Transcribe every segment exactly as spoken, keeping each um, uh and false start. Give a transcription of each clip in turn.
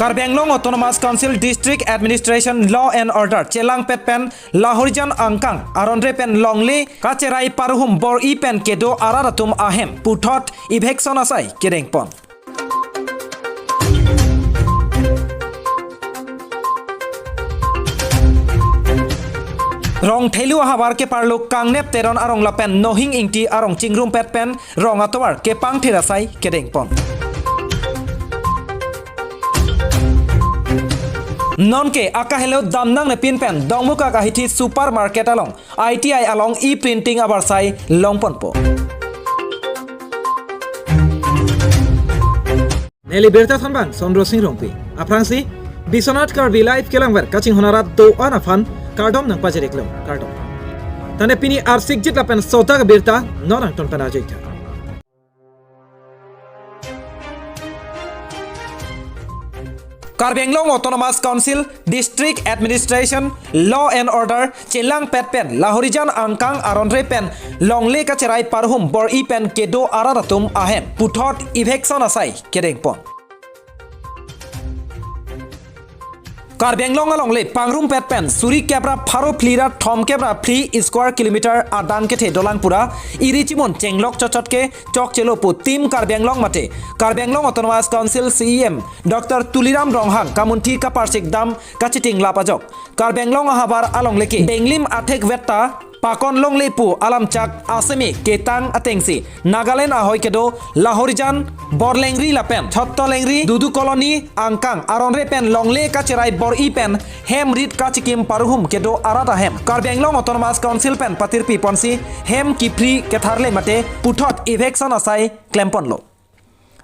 Karbi Anglong Autonomous Council District Administration Law and Order chelangpet pen Lahorijan angkang aronre pen longle kacherai parhum bor-i pen kedo arat atum ahem puthot eviction asai kedengpon. Rong Thelu ahavar keparlo Kangnep Teron arong lapen Nohing Ingti arong chingrumpet pen rong atovar kepangthir asai kedengpon. Nonke akahelo damnang nepin pen Dongmukak ahithi supermarket along I T I along e-printing abarsai longponpo. Neli birta thanbang Sondro Sing Rongpi. Aphrangsi Biswanath Karbi Live kelangver kachinghon arat do-an aphan kardom nangpajir-iklo, kardom. Tangte pini arsikjit lapen sodak abirta non angton pen ajoitha. Karbi Anglong Autonomous Council District Administration Law and Order chelangpet pen Lahorijan angkang aronre pen longle kacherai parhum bor-i pen kedo arat atum ahem puthot eviction asai kedengpon. Karbi Anglong alongle pangrumpet pen suri kep ra pharo phli ra thomkep ra phli square kilometer adang kethe dolang pura iri chimun chenglok chotchot ke chokchelo pu Team Karbi Anglong mate Karbi Anglong Autonomous Council C E M Doctor Tuliram Ronghang kamunthi kaparsikdam kachitinglap ajok Karbi Anglong ahavar alongle ke benglim athek vetta pakon longle pu alamchak aseme ketang atengsi Nagaland ahoi kedo Lahorijan, Borlengri lapen Chottolengri, Dudu Colony angkang aronre pen longle kacherai bor-i pen hem rit kachikim parhum kedo arat ahem Karbi Anglong Autonomous Council pen patirpi ponsi hem kiphri ketharle mate puthot eviction asai klemponlo.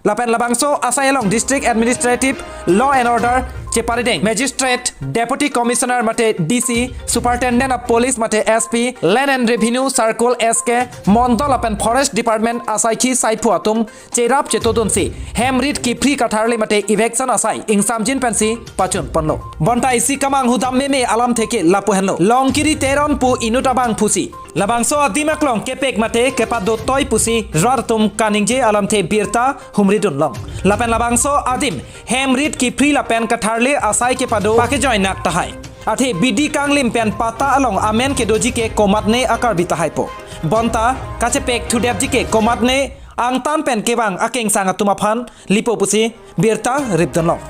Lapen labangso asai along District Administrative Law and Order cheparideng Magistrate, Deputy Commissioner mate D C, Superintendent of Police mate S P, Land and Revenue Circle S K, Mondol lapen Forest Department asaikhi saiphu atum cherap chetodunsi hem rit kiphri katharle mate eviction asai ingsamjin pensi pachunponlo. Bonta isi kamanghu dam meme alamthe ke lapu henlo. Longkiri Teron pu inut abangphusi labangso adim aklong kepek mate kepadotoi pusi rat atum kaningje alamthe birta humridunlong. Lapen labangso adim hem rit kiphri lapen katharle asai kepado pakejoinak tahai. Athe bidi kanglim pen patta along amen kedoji ke komatne a-Karbi tahaipo. Bonta kachepek thudetji ke komatne angtan pen kevang akengsang atum aphan lipo pusi birta ripdunlong.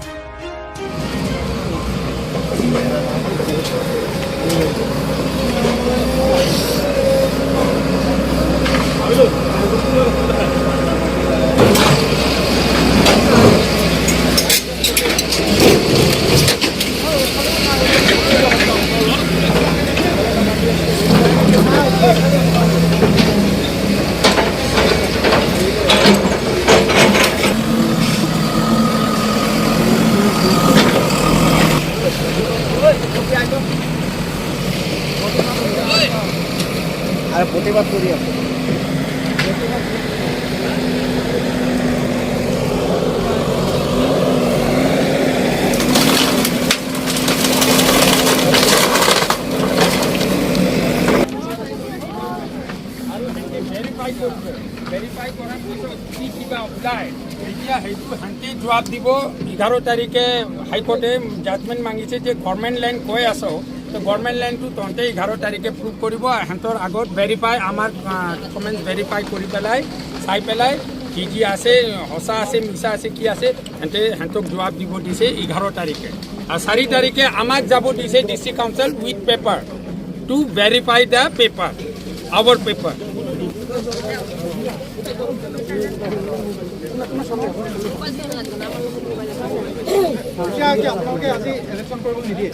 আর প্রতিবাদ করি আমরা। আৰু সিহঁতে ভেৰিফাই কৰিব। ভেৰিফাই কৰাৰ পিছত যদি কিবা ওলায়, তেতিয়া সেইটো সিহঁতে জবাব দিব। এঘাৰ তাৰিখে হাইকোৰ্টে জাজমেণ্ট মাগিছে যে গভৰ্ণমেণ্ট লেণ্ড কৈ আছ, তো গভৰ্ণমেণ্ট লেণ্ডটো তহঁতে এঘাৰ তাৰিখে প্ৰুভ কৰিব। সিহঁতৰ আগত ভেৰিফাই, আমাৰ, আহ, ডকুমেণ্টছ ভেৰিফাই কৰি পেলাই, চাই পেলাই কি কি আছে, সঁচা আছে, মিছা আছে, কি আছে, সিহঁতে, সিহঁতক জবাব দিব দিছে এঘাৰ তাৰিখে। আৰু চাৰি তাৰিখে আমাক যাব দিছে district council with paper to verify the paper, our paper. এতিয়া কি আপোনালোকে আজি ইলেকশ্যন কৰিব নিদিয়ে?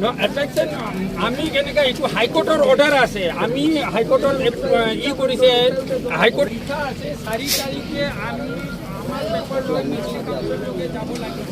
ন, ইলেকশ্যন, আম-, আমি কেনেকে, এইটো হাইকোৰ্টৰ অৰ্ডাৰ আছে, আমি হাইকোৰ্টৰ এপ-, ই কৰিছে, হাইকোৰ্ট লিখা আছে, চাৰি তাৰিখে আমি আমাৰ পেপাৰ লৈ মিছিল কাউন্সিললৈকে যাব লাগিব।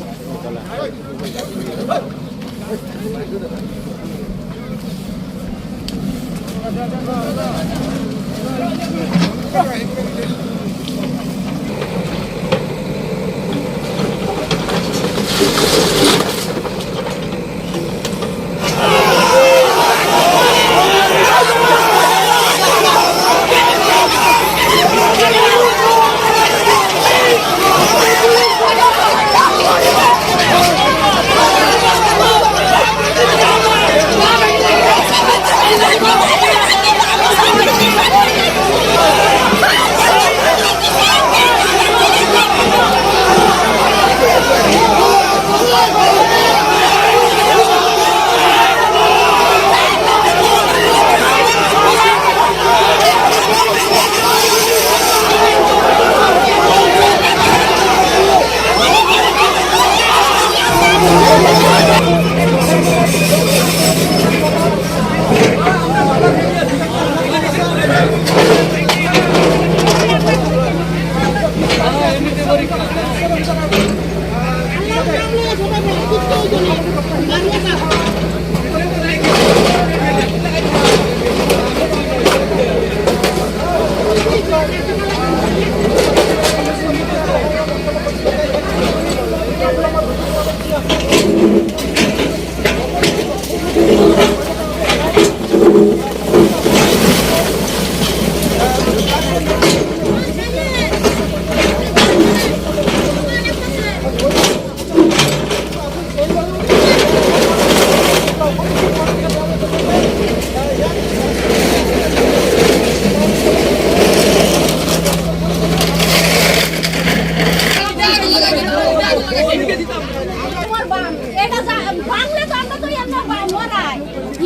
আমার বাম। এটা যা-, ভাঙলে তো আমরা তো এমনি বাম ওরাই।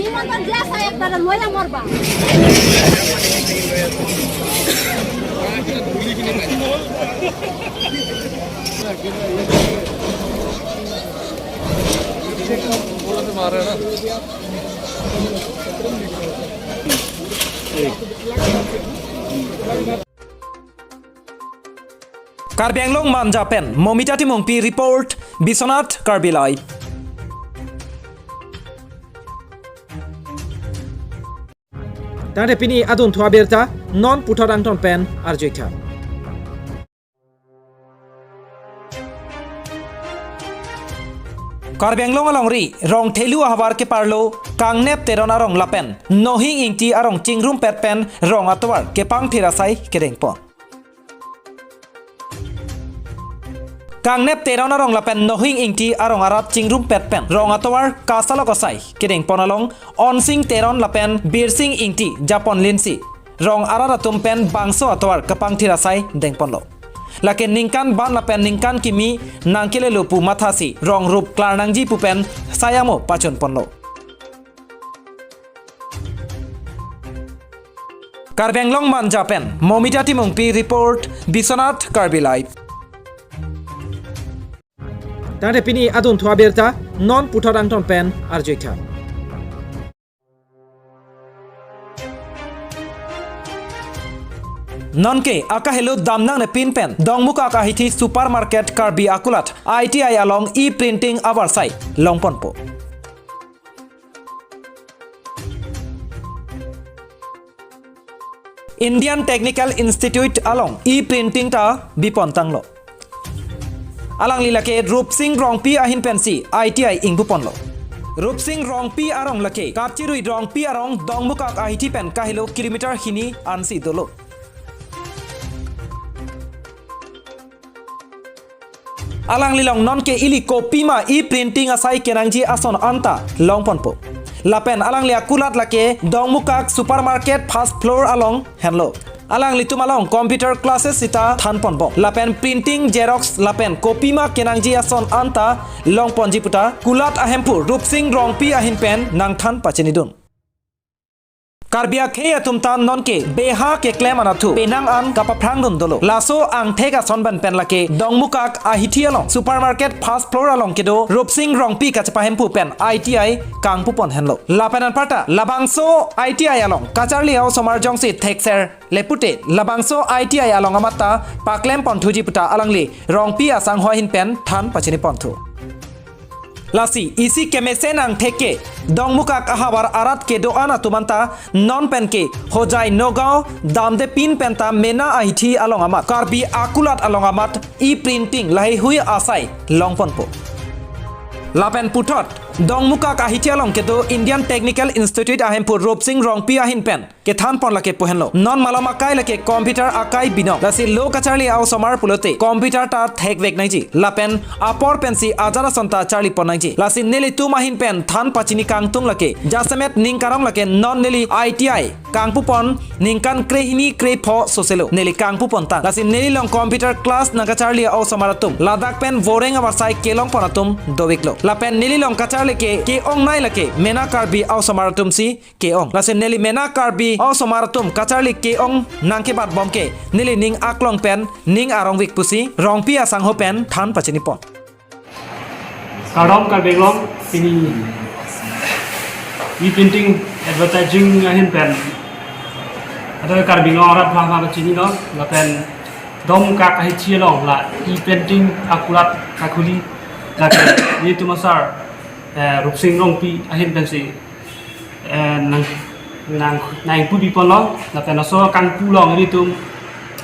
ইমন তো যে আছে একটা লইয়া মরবা। Karbi Anglong Manja pen Momita Timungpi report, Biswanath Karbi Live. Tangte pini adunthu abirta non puthot angton pen arjuitha. Karbi Anglong alongri Rongthelu ahavar keparlo Kangnep Teron arong lapen Nohing Ingti arong chingrumpet pen rong atovar kepangthir asai kedengpon. Kangnep Teron arong lapen Nohing Ingti arong arat chingrumpet pen rong atovar kasalok asai kedengpon along Onsing Teron lapen Birsing Ingti japon linsi rong arat atum pen bangso atovar kepangthir asai dengponlo. Lake ningkan ban lapen ningkan kimi nangkelelo pu mathasi rong rup klar nangji pu pen sai amo pachunponlo. Karbi Anglong Manja pen Momita Timungpi report, Biswanath Karbi Live. Tangte pini adunthu abirta non puthot angton pen arjuitha. Nonke akahelo damnang nepin pen Dongmukak ahithi supermarket Karbi akulat I T I along e-printing avarsai longponpo. Indian Technical Institute along e-printing ta bipontanglo. Alangli lake Rupsing Rongpi ahin pensi I T I ingpuponlo. Rupsing Rongpi arong lake Kapchirui Rongpi arong Dongmukak ahithi pen kahelo kilometer hini ansi dolo. Alanglilong nonke ili kopima e-printing asai kenangji ason anta longponpo. Lapen alangli akulat lake Dongmukak supermarket first floor along henlo. Alanglitum along computer classes sita thanponbom. Lapen printing, xerox lapen kopima kenangji ason anta longponji puta kulat ahemphu Rupsing Rongpi ahin pen nangthan pachinidun. Karbi akhei atum ta nonke beha keklem anatthu penang an kapaphrangdun dolo. Laso angthek ason ban pen lake Dongmukak ahithi along supermarket first floor along kedo Rupsing Rongpi kachepahemphu pen I T I kangpupon henlo. Lapen anparta labangso I T I along kacharli a-osomar jongsi thekser le pute labangso I T I along amat ta paklemponthuji puta alangli Rongpi asangho ahin pen than pachiniponthu. Lasi isi kemesen angthek ke Dongmukak ahavar arat kedo-an atum anta non penke Hojai, Nagaon damde pin penta mena ahithi along amat Karbi akulat along amat e-printing laheihui asai longponpo. Lapen puthot Dongmukak ahithi along kedo Indian Technical Institute ahemphu Rupsing Rongpi ahin pen kethanpon lake pu henlo. Non malom akai lake computer akai binong. Lasi lo kacharli a-osomar pulote computer ta thekvek nangji. Lapen apor pensi ajat ason ta charlipon nangji. Lasi nelitum ahin pen than pachini kangtung lake jasemet ning karong lake non neli I T I kangpupon ningkan krehini krepho soselo neli kangpupontang. Lasi nelilong computer class nangkacharli a-osomar atum ladak pen voreng avarsai kelongpon atum doveklo. Lapen nelilong kacharli ke ke-ongnei lake mena Karbi a-osomar atumsi ke-ong. Lasi neli mena Karbi a-osomar atum kacharli ke-ong nangkebatbom ke neli ning aklong pen ning arongvek pusi Rongpi asangho pen than pachinipon. Kardom Karbi Anglong, pini e-printing advertising ahin pen ado Karbi Anglong arat bhapha kachinilo, lapen Dongmukak ahithi along la e-printing akulat kakhuli, lapen nelitum asar eh, Rupsing Rongpi ahin pensi, eh, nang, nang, nangpupi ponlo, lapen laso kangpu along ilitum,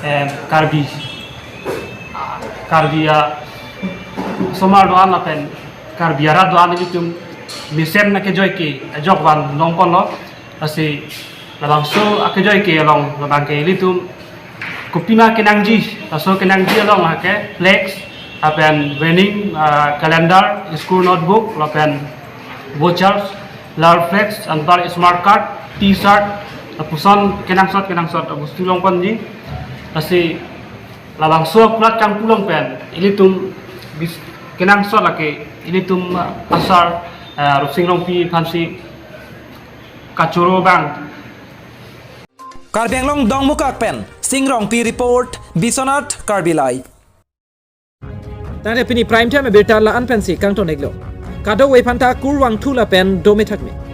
eh, Karbi, Karbi asomar do-an lapen Karbi arat do-an ilitum mesen akejoi ke ajok van long ponlo, lasi labangso akejoi ke along labang ke ilitum kopima kenangji, laso kenangji along lake flex, lapen winning, ah, calendar, school notebook, lapen vouchers, lar flex, anpar smart card, T-shirt, lapuson kenangsot kenangsot abostu long ponji. Lasi labangso akulat kangpu along pen ilitum bis-, kenangsot lake ilitum, ah, asar, ah, Rupsing Rongpi aphansi kachoro abang. Karbi Anglong Dongmukak pen Sing Rongpi report, Biswanath Karbi Live. Tangte pini prime time abirta la-an pensi kangton-iklo. Kadokave aphanta kurvangthu lapen dome thakme.